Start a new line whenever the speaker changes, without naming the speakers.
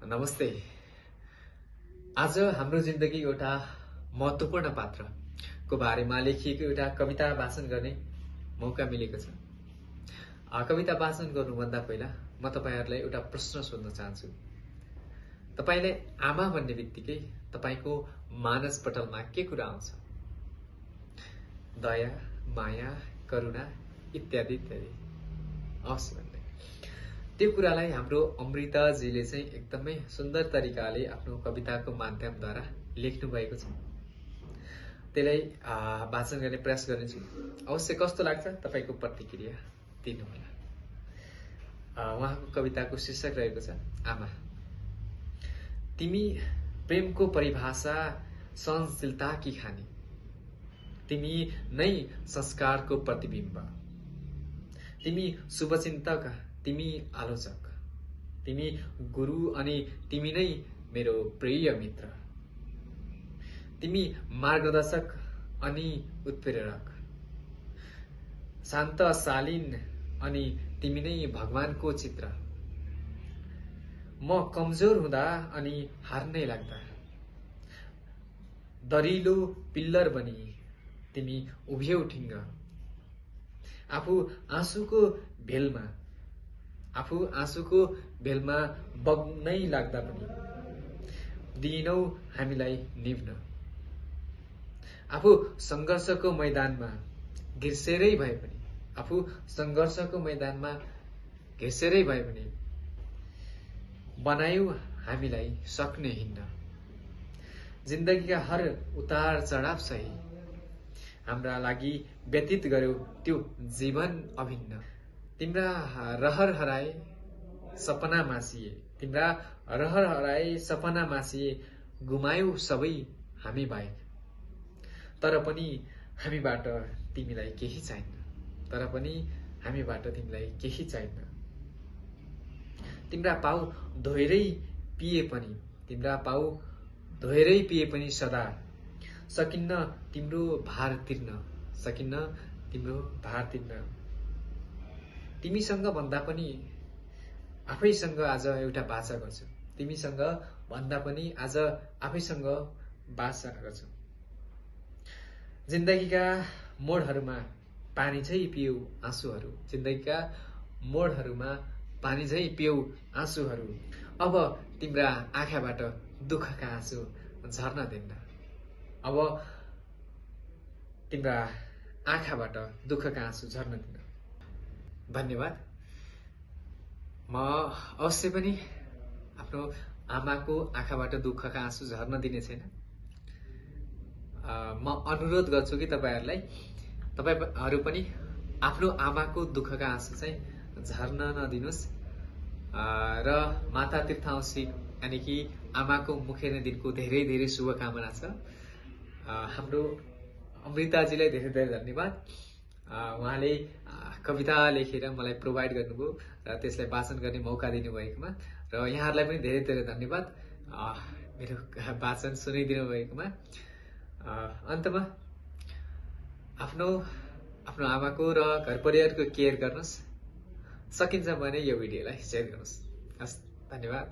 नमस्ते। आज हाम्रो जिन्दगी एउटा महत्त्वपूर्ण पात्रको बारेमा लेखिएको एउटा कविता वाचन गर्ने मौका मिलेको छ। कविता वाचन गर्नुभन्दा पहिला म तपाईहरुलाई एउटा प्रश्न सोध्न चाहन्छु। तपाईले आमा भन्ने बित्तिकै तपाईको मानसपटलमा के कुरा आउँछ? दया, माया, करुणा इत्यादि इत्यादि। अवश्य भन्दै त्यो कुरालाई हाम्रो अमृताजीले चाहिँ एकदमै सुन्दर तरिकाले आफ्नो कविताको माध्यमद्वारा लेख्नु भएको छ। त्यसलाई वाचन गर्ने प्रयास गर्नेछु। अवश्य कस्तो लाग्छ तपाईको प्रतिक्रिया दिनुहोला। उहाँको कविताको शीर्षक रहेको छ आमा। तिमी प्रेमको परिभाषा सहनशीलताकी खानी, तिमी नै संस्कारको प्रतिबिम्ब, तिमी शुभचिन्तक, तिमी आलोचक, तिमी गुरु अनि तिमी नै मेरो प्रिय मित्र, तिमी मार्गदर्शक अनि उत्प्रेरक, शान्त शालीन अनि तिमी नै भगवानको चित्र। म कमजोर हुँदा अनि हार्नै लाग्दा दरिलो पिल्लर बनी तिमी उभियौ ठिङ्ग। आफू आँसुको भेलमा बग्नै लाग्दा पनि दिइनौ हामीलाई निभ्न। आफू संघर्षको मैदानमा घिर्सेरै भए पनि बनायौ हामीलाई सक्ने हिँड्न। जिन्दगीका हर उतार चढाव सही हाम्रा लागि व्यतीत गर्यौ त्यो जीवन अभिन्न। तिम्रा रहर हराए सपना मासिए गुमायौ सबै हामी बाहेक। तर पनि हामीबाट तिमीलाई केही चाहिन्न। तिम्रा पाउ धोएरै पिए पनि सदा सकिन्न तिम्रो भार तिर्न। तिमीसँग भन्दा पनि आफैसँग आज एउटा बाचा गर्छु। जिन्दगीका मोडहरूमा पानी झै पियौ आँसुहरू। अब तिम्रा आँखाबाट दुःखका आँसु झर्न दिन्न। धन्यवाद। म अवश्य पनि आफ्नो आमाको आँखाबाट दुःखका आँसु झर्न दिने छैन। म अनुरोध गर्छु कि तपाईहरु पनि आफ्नो आमाको दुःखका आँसु चाहिँ झर्न नदिनुस्। र माता तीर्थांशी यानी कि आमाको मुखेर्ने दिनको धेरै धेरै शुभकामना छ। हाम्रो अमृताजीलाई धेरै धेरै धन्यवाद। उहाँले कविता लेखेर मलाई प्रोभाइड गर्नुभयो र त्यसलाई वाचन गर्ने मौका दिनुभएकोमा, र यहाँहरूलाई पनि धेरै धेरै धन्यवाद मेरो वाचन सुनिदिनु भएकोमा। अन्तमा आफ्नो आमाको र घर परिवारको केयर गर्नुस्। सकिन्छ भने यो भिडियोलाई शेयर गर्नुस्। हस्, धन्यवाद।